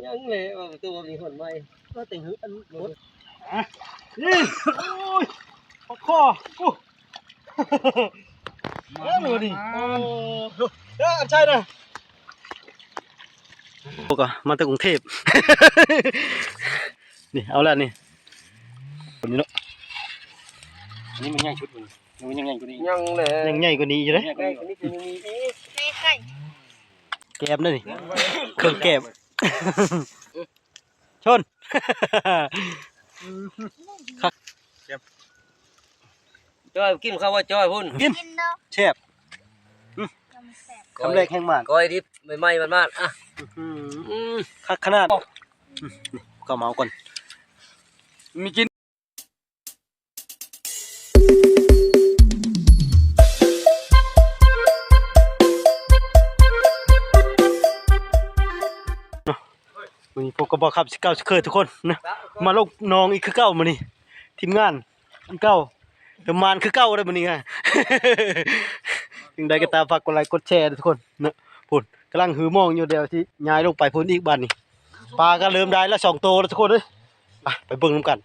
ຍັງແຫຼະ ວ່າໂຕມີຄົນໃໝ່ ກໍແຕ່ງເຮືອນໝົດ. ນີ້ ໂອ້ຍ ປາຄໍ່ ໂອ້ ມາແລ້ວນີ້. ໂອ້ ເອີ ອັນໃຊ່ນະ ໂອ້ ກໍມາແຕ່ກຸງເທບ ນີ້ ເອົາແລ້ວນີ້ ຄົນນີ້ເນາະ. ອັນນີ້ມັນໃຫຍ່ສຸດ ມັນຍັງໃຫຍ່ກວ່ານີ້ ຍັງແຫຼະ ຍັງໃຫຍ່ກວ່ານີ້ຢູ່ເດ້. ໃຫຍ່ກວ່ານີ້ ໃຫຍ່ກວ່ານີ້ ມີອີກ ແກ້ມເດ້ນີ້ ເຄື່ອງແກ້ມ ຊົນ ຄັກ. ຈ້ອຍ ກິນເຂົ້າວ່າຈ້ອຍພຸ້ນ ກິນ ກິນເນາະ ແຊບ ອືມ ຄຳແລກແຮງມານ ກ້ອຍດິບໃໝ່ໆ ມານໆ ອ່ະ ອືມ ຄັກຂະໜາດ. ອືມ ນີ້ ເຂົ້າມາເອົາກ່ອນ ມີກິນ. ມື້ນີ້ພົບກັບບ່າວຄຳ ຊິເກົ້າຊິເຄີຍທຸກຄົນນະ ມາລົງໜອງອີກຄືເກົ່າມື້ນີ້ ທີມງານຄືເກົ່າ ເດີມານຄືເກົ່າເດ້ມື້ນີ້. ຈັ່ງໃດກໍຕາມ ຝາກກົດໄລກົດແຊເດີທຸກຄົນເນາະ. ພຸ້ນ ກຳລັງຫືມອງຢູ່ ດຽວຊິຍ້າຍລົງໄປພຸ້ນອີກບາດນີ້. ປາກໍເລີ່ມໄດ້ລະສອງໂຕແລ້ວທຸກຄົນເອີຍ ໄປ ໄປເບິ່ງນຳກັນ.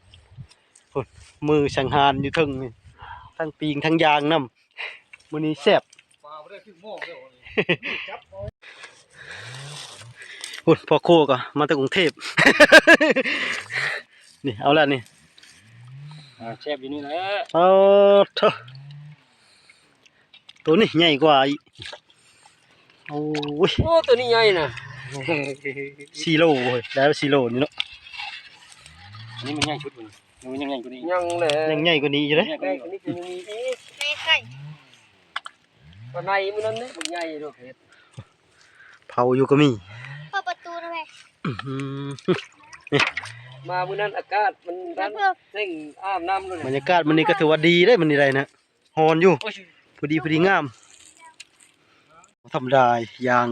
ພຸ້ນ ມືສັງຫານຢູ່ເທິງນີ້ ທັງປີ້ງທັງຍ່າງນຳ ມື້ນີ້ແຊບ. ພຸ້ນ ພໍ່ຄົວກໍມາແຕ່ກຸງເທບ ນີ້ ເອົາແລ້ວນີ້ ອ່າ ແຊບຢູ່ນີ້ແຫຼະ. ເອີ ໂທ້ ໂຕນີ້ໃຫຍ່ກວ່າອີກ. ໂອ້ຍ ໂອ້ ໂຕນີ້ໃຫຍ່ນະ ສີ່ໂລເວີຍ ໄດ້ສີ່ໂລນີ້ເນາະ. ອັນນີ້ມັນໃຫຍ່ສຸດ ມັນຍັງໃຫຍ່ກວ່ານີ້ ຍັງແຫຼະ ຍັງໃຫຍ່ກວ່ານີ້ຢູ່ເດ້. ໃຫຍ່ກວ່ານີ້ ໃຫຍ່ກວ່ານີ້ ມີອີກ ໃນໄຂ່ ປານໃນມື້ນັ້ນເດ້ ບັກໃຫຍ່ໂລດເຮັດ ເຜົາຢູ່ກໍມີ ເຂົ້າປະຕູນະແມ່. ອືມ ມາມື້ນັ້ນອາກາດມັນ ເພິ່ນເສັງອາບນ້ຳໂລດ. ບັນຍາກາດມື້ນີ້ກໍຖືວ່າດີເດ້ ມື້ນີ້ໄດ້ນະ. ຮ້ອນຢູ່ ໂອ້ຍ ພໍດີ ພໍດີງາມ ບໍ່ທຳມະດາ ຢ່າງ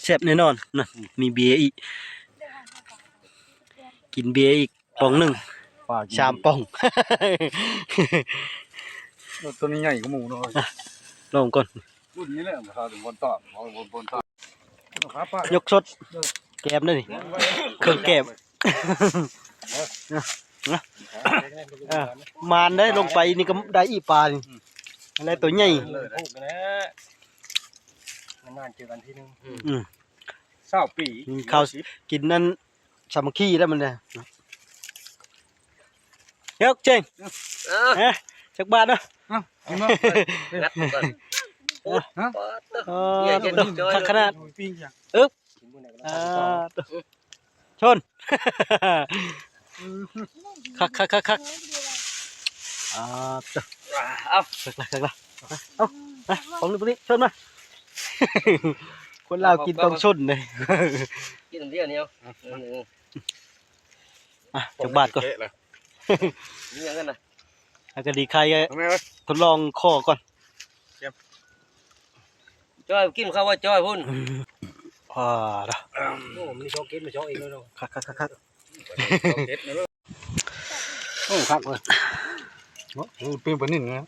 ແຊບແນ່ນອນນະ. ມີເບຍອີກ ກິນເບຍອີກປ໋ອງໜຶ່ງ ປາກິນ ສາມປ໋ອງ. ໂອ້ ໂຕນີ້ໃຫຍ່ກວ່າໝູ່ເນາະ ລອງກ່ອນ. ລຸ້ນນີ້ແຫຼະ ມາເຂົ້າເຖິງບ່ອນຕອບ ເອົາບ່ອນ ບ່ອນຕອບ ຍົກສົດ ແກ້ມເດ້ນີ້ ເຄື່ອງແກ້ມ ເອີ ມານໄດ້ ລົງໄປນີ້ກໍໄດ້ອີກປານີ້ ອືມ ແລ້ວໂຕໃຫຍ່ ນານໆເຈີກັນທີໜຶ່ງ ອືມ ຊາວປີ ກິນເຂົ້າ ກິນນັ້ນ ສາມັກຄີແລ້ວມັນນະ. ເອີ ເອົ້າ ເຈັ່ງ ເອົ້າ ເອົ້າ ຈັກບາດເນາະ ເອົ້າ ເອົາມາ ງັດມັນກ່ອນ ເອົ້າ ໂອ້ ເອີ ຄັກຂະໜາດ ປີ້ງຫຍັງ ອຶບ ອ່າ ຊົນ ຄັກໆໆໆ ອ່າ ເອົາ ຄັກລະ ຄັກລະ ເອົາ ມາ ຂອງນີ້ ໂຕນີ້ ຊົນມາ ຄົນລາວກິນຕ້ອງຊົນເດ້ ກິນອັນດຽວນີ້ ເອົາ ເອີ ອ່ະ ຈັກບາດກ່ອນ ມີຫຍັງກັນນະ ອາກະດີໄຂ່ ເອົາແມ່ເອີຍ ທົດລອງຂໍກ່ອນ ຈ້ອຍ ກິນເຂົ້າວ່າຈ້ອຍພຸ້ນ ອ່າ ໂອ້ ມັນຊອກເກັບ ມັນຊອກເອງເລີຍເນາະ ຄັກໆໆໆ ຊອກເກັບເລີຍ ໂອ້ ຄັກເວີຍ ໂອ້ ເປັນປານິນນະ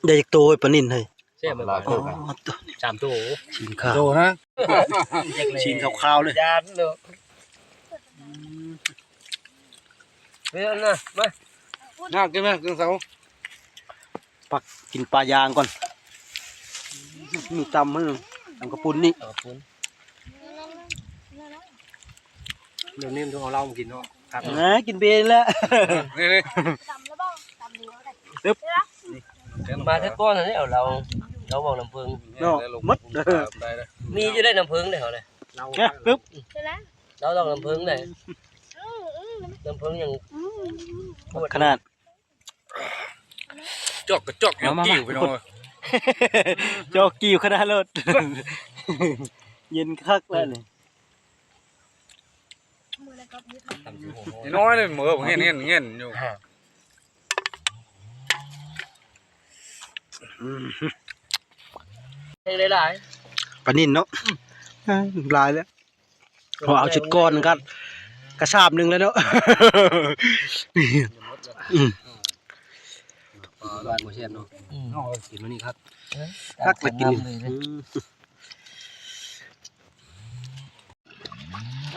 ໄດ້ຈັກໂຕເວີຍ ປານິນເຮີ້ຍ ແຊບຫຼາຍ ອໍ ໂຕນີ້ ສາມໂຕ ຊີ້ນຂາວ ໂຕນະ ຊີ້ນຂາວໆເລີຍ ຢ້ານເນາະ ເອີ ເອົານະ ມາ ນາ ກິນມາ ກິນເຂົ້າ ປັກກິນປາຍ່າງກ່ອນ ມີຕຳໃຫ້ ຕຳກະປຸ້ນນີ້ ຕຳກະປຸ້ນ ດຽວນີ້ມັນຕ້ອງເອົາເຫຼົ້າມາກິນເນາະ ຄັກ ເອີ ກິນເບຍແຫຼະ ນີ້ໆ ຕຳລະບໍ່ ຕຳດີບໍ່ໄດ້ ອຶບ ມາແຕ່ກ່ອນນັ້ນເດ້ ເອົາເຫຼົ້າ ເຫຼົ້າບັກນ້ຳເຜິ້ງ ເນາະ ໝົດ ມີຢູ່ໃນນ້ຳເຜິ້ງເດ້ເຮົາເດ້ ເອົາ ປຶບ ເອົາດອກນ້ຳເຜິ້ງເດ້ ອືມ ອືມ ນ້ຳເຜິ້ງຍັງ ອືມ ຂະໜາດ ຈອກກະຈອກ ມາ ມາ ມາ ກິ້ວ ພີ່ນ້ອງ ມາ ເອີຍ ຈອກກິ້ວຂະໜາດໂລດ ເຢັນຄັກແລ້ວນີ້ ນ້ອຍເລີຍ ເອີ ເຫັນໆໆຢູ່ ອືມ ເຮັດໄດ້ຫຼາຍ ປານິນເນາະ ອືມ ເອີ ຫຼາຍແລ້ວ ພໍເອົາຊຸດກ່ອນກໍ ກໍຊາມໜຶ່ງແລ້ວເນາະ ອືມ ປາບ້ານບໍ່ແຊບເນາະ ອືມ ກິນມື້ນີ້ຄັກ ເອີ ຄັກ ແລ້ວກິນ ຕາມແຊບນຳເລີຍເດ້ ອືມ ເອົາ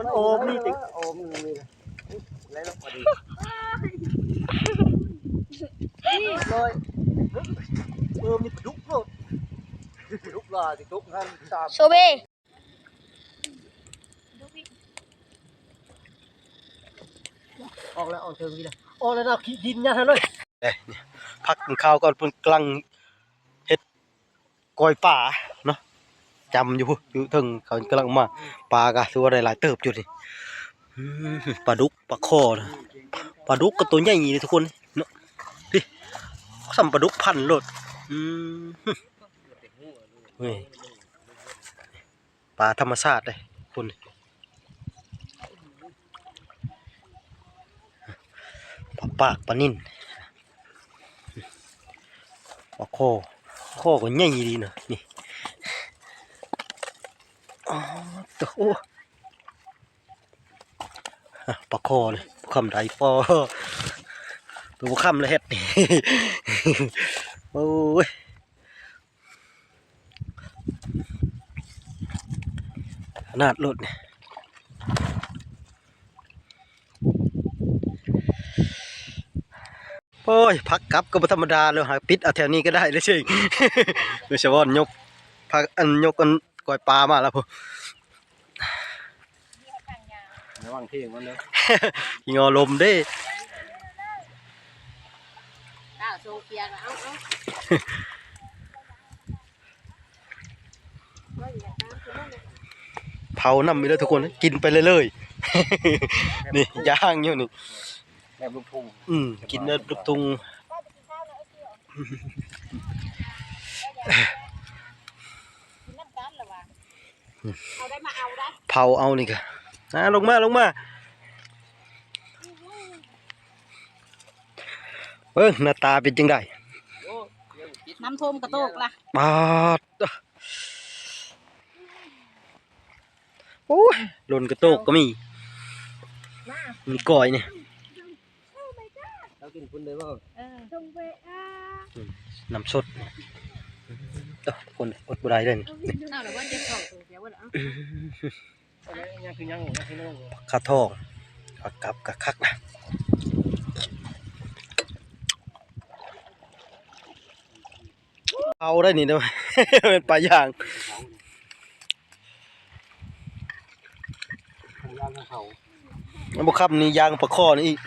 ມັນໂອມນີ້ຕິ ໂອມນີ້ແຫຼະ ແລ້ວພໍດີ ເອີ ມີປາດຸກໂລດ ປາດຸກລາຍຊິຕົກຫັ້ນ ໂຊເບ ອອກແລ້ວ ອອກເທິງນີ້ແຫຼະ ອອກແລ້ວນະ ຂີ້ດິນຍັດໃຫ້ເລີຍ ເອີ ພັກກິນຂ້າວກ່ອນ ເພິ່ນກຳລັງເຮັດ ກ້ອຍປາເນາະ ຈຳຢູ່ພຸ້ນ ຢູ່ເທິງເຂົາກຳລັງມາ ປາກະຖືວ່າໄດ້ຫຼາຍເຕີບຢູ່ນີ້ ອືມ ປາດຸກ ປາຄໍ່ນະ ປາດຸກກໍໂຕໃຫຍ່ເດ້ທຸກຄົນເນາະ ນີ້ ສ່ຳປາດຸກພັນໂລດ ອືມ ນີ້ ປາທຳມະຊາດເດ້ ຄົນ ປາປາກ ປານິນ ປາຄໍ່ ຄໍ່ກໍໃຫຍ່ດີນະ ນີ້ ອໍ ໂຕ ໂອ້ ປາຄໍ່ນີ້ ຄຳໃດ ປໍ ໂຕຄຳລະເຮັດນີ້ ໂອ້ຍ ຂະໜາດໂລດນີ້ ໂອ້ຍ ພັກກັບກໍບໍ່ທຳມະດາແລ້ວ ຫາປິດເອົາແຖວນີ້ກໍໄດ້ເດ້ເຊີງ ໂດຍສະເພາະຍົກ ພັກ ອັນ ຍົກ ອັນ ກ້ອຍປາມາແລ້ວພຸ້ນ ລະວັງເພງມັນເດີ ງໍລົມເດ້ ເຜົານຳອີກແລ້ວທຸກຄົນ ກິນໄປເລື້ອຍໆ ນີ້ ຍ່າງຢູ່ນີ້ ແບບລູກທຸ່ງ ອືມ ກິນແບບລູກທຸ່ງ ເຜົາເອົານີ້ກະ ອ່າ ລົງມາ ລົງມາ ເບິ່ງໜ້າຕາເປັນຈັ່ງໃດ ນ້ຳຖ້ວມກະໂຕກລະ ປາດ ໂອ້ຍ ຫຼົ່ນກະໂຕກກໍມີ ມີກ້ອຍນີ້ ເຮົາກິນພຸ້ນໄດ້ບໍ່ ເອີ ອືມ ນ້ຳສົດ ເອີ ຄົນອົດບໍ່ໄດ້ເດ້ນີ້ ເອົາລະວ່າເຈັບທ້ອງ ເອົາ ຍັງຄືຍັງ ຍັງຄືຍັງ ຄາທອງ ປາກັບກະຄັກນະ ເອົາໄດ້ນີ້ເດີ ເປັນປາຍ່າງ ບໍ່ຄຳນີ້ຍ່າງປາຄໍ່ນີ້ອີກ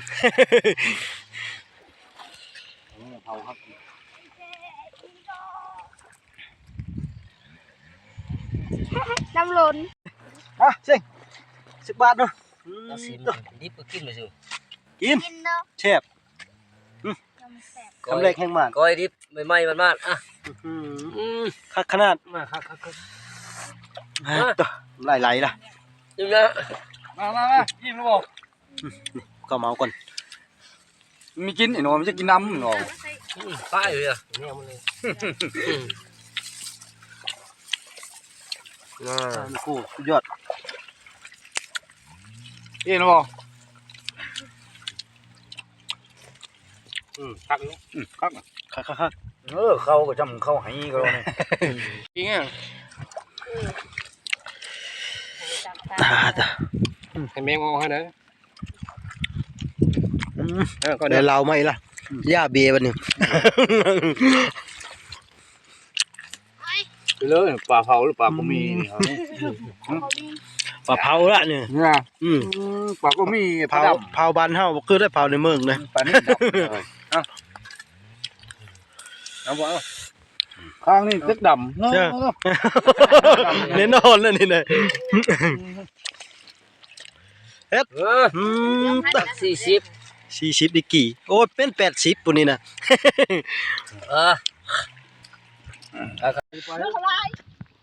ນ້ຳລົ້ນ ອ່ະ ເສັງ ສິບບາດເນາະ ອືມ ເອົາຊິມ ດິບກໍກິນໄປຊື່ ກິນ ກິນເນາະ ແຊບ ອືມ ຄຳແລກແຮງມານ ກ້ອຍດິບໃໝ່ໆ ມັນໆ ອ່ະ ອືມ ຄັກຂະໜາດ ມາ ຄັກໆ ອ່າ ໂຕ ນ້ຳລາຍໄຫຼລະ ອີ່ມແລ້ວ ມາໆໆ ອີ່ມແລ້ວບໍ່ ອືມ ນີ້ ເຂົ້າມາເອົາກ່ອນ ມີກິນອີກເນາະ ມັນຈະກິນນ້ຳເນາະ ອືມ ຕາຍເລີຍ ແນວມັນເລີຍ ອືມ ອ່າ ໂອ້ ສຸດຍອດ ອີ່ມແລ້ວບໍ່ ອືມ ຄັກຢູ່ ອືມ ຄັກ ຄັກໆໆ ເອີ ເຂົ້າກໍຈຳເຂົ້າໄຫກໍແລ້ວນີ້ ກິນຫຍັງ ອ່າ ຕາ ໃຫ້ແມງອອກໃຫ້ເດີ ອືມ ເອີ ກໍໄດ້ ໄດ້ເຫຼົ້າມາອີກລະ ອືມ ຢ່າເບບັດນີ້ ໄປເລີຍ ປາເຜົາຫຼືປາກໍມີນີ້ ອືມ ປາເຜົາລະນີ້ ນີ້ນະ ອືມ ອືມ ປາກໍມີ ເຜົາ ປາດຳ ເຜົາບ້ານເຮົາບໍ່ຄືໄດ້ເຜົາໃນເມືອງນະ ປານີ້ດຳ ເອົາ ເອົາບໍ່ ເອົາ ຂ້າງນີ້ຕຶກດຳ ເອີ ດຳ ແນ່ນອນແລ້ວນີ້ນະ ເຮັດ ເອີ ອືມ ສີ່ສິບ ສີ່ສິບດີກຣີ ໂອ້ຍ ເປັນແປດສິບພຸ້ນນີ້ນະ ເອີ ເອົາເຂົ້າໄປ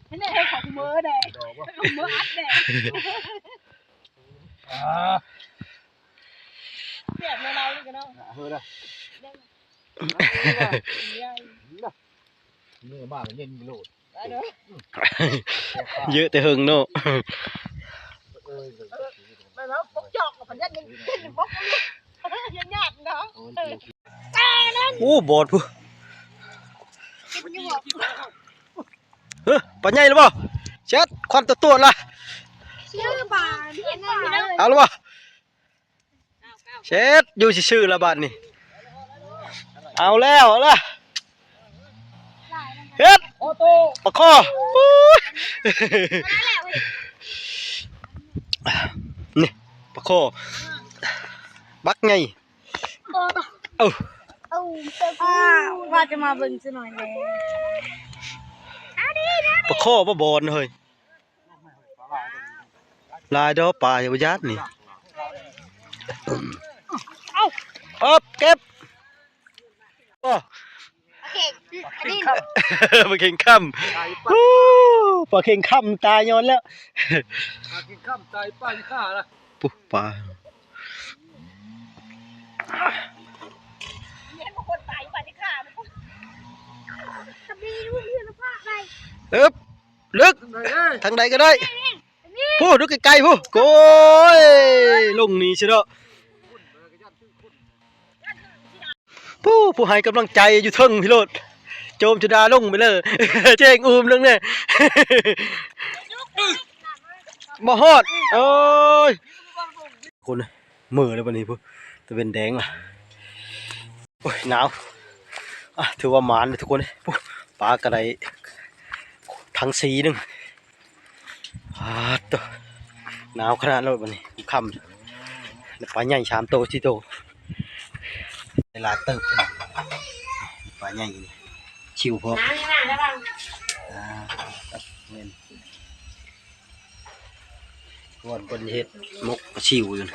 ເຮັດແນ່ໃຫ້ເຂົາເມືອແດ່ ເອົາເມືອອັດແດ່ ອ່າ ແຊບເນາະ ລາວນີ້ກະເນາະ ເຮີດາ ເມືອມາກະເຢັນໂລດ ເຢີະແຕ່ເຫິງເນາະ ເອີ ແມ່ນບໍ່ ປົກຈອກ ພັນຍັນຍັງເປັນບໍ່ ຍັງຍາກເນາະ ໂອ້ ບອດພຸ້ນ ກິນຢູ່ບໍ່? ເຮີ ປາໃຫຍ່ແລ້ວບໍ່? ເຊັດ ຄວັນຕະຕວດລະ ເອົາລະບໍ່? ເຊັດ ຢູ່ຊື່ໆລະບາດນີ້. ເອົາແລ້ວລະ ເຮັດ ປາຄໍ. ອູ້ຍ ນີ້ ປາຄໍ ບັກໃຫຍ່. ເອົາ ເອົາ ວ່າຈະມາເບິ່ງຊະໜ້ອຍແດ່. ປາຄໍບໍ່ບອນເຮີ້ຍ. ຫຼາຍດອກປາ ຢ່າໄປຢ້ານນີ້. ເອົາ ເອີບ ເກັບ. ໂອ້ ປາເຂັງຄຳ. ອູ້ ປາເຂັງຄຳຕາຍຍ້ອນແລ້ວ. ປາເຂັງຄຳຕາຍ ປາຊິຂ້າລະ ປຸ ປາ. ເອີບ ເລິກ ທາງໃດກໍໄດ້. ພຸ້ນ ດູໄກໆພຸ້ນ. ໂອ້ຍ ລົງນີ້ຊິເນາະ. ຜູ້ ຜູ້ໃຫ້ກຳລັງໃຈຢູ່ເທິງພີ້ໂລດ. ໂຈມຈຸດາລົງໄປເລີຍ ແຈ້ງອູມລົງແດ່. ບໍ່ຮອດ. ໂອ້ຍ ຄົນເມີແລ້ວບັດນີ້ພຸ້ນ ຕາເວັນແດງລະ. ໂອ້ຍ ໜາວ. ອ່ະ ຖືວ່າໝານເດ້ທຸກຄົນ. ປາກໍໄດ້ຖັງສີໜຶ່ງ. ອາດໂຕ ໜາວຂະໜາດໂລດບັດນີ້ ຄ່ຳ. ໄດ້ປາໃຫຍ່ສາມໂຕ ສີ່ໂຕ ໄດ້ຫຼາຍເຕີບ. ປາໃຫຍ່ນີ້ ຊິວພໍ້. ອ່າ ແມ່ນ ກ່ອນເພິ່ນເຮັດໝົກປາຊິວຢູ່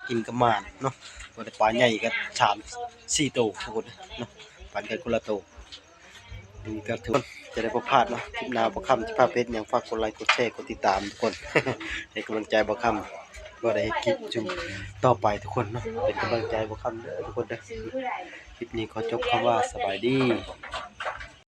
ກິນກັບໝານເນາະ. ບໍ່ໄດ້ປາໃຫຍ່ກໍສາມສີ່ໂຕທຸກຄົນເນາະ ປັນກັນຄົນລະໂຕ. ນີ້ກໍທຸກຄົນຈະໄດ້ບໍ່ພາດເນາະ ຄລິບໜ້າບໍ່ຄ່ຳຈະພາໄປເຮັດຫຍັງ ຝາກກົດໄລ ກົດແຊ ກົດຕິດຕາມທຸກຄົນ ໃຫ້ກຳລັງໃຈບໍ່ຄ່ຳ ກໍໄດ້ເຮັດຄລິບສູ່ຕໍ່ໄປທຸກຄົນເນາະ. ເປັນກຳລັງໃຈບໍ່ຄ່ຳເດີທຸກຄົນເດີ. ຄລິບນີ້ຂໍຈົບຄຳວ່າສະບາຍດີ.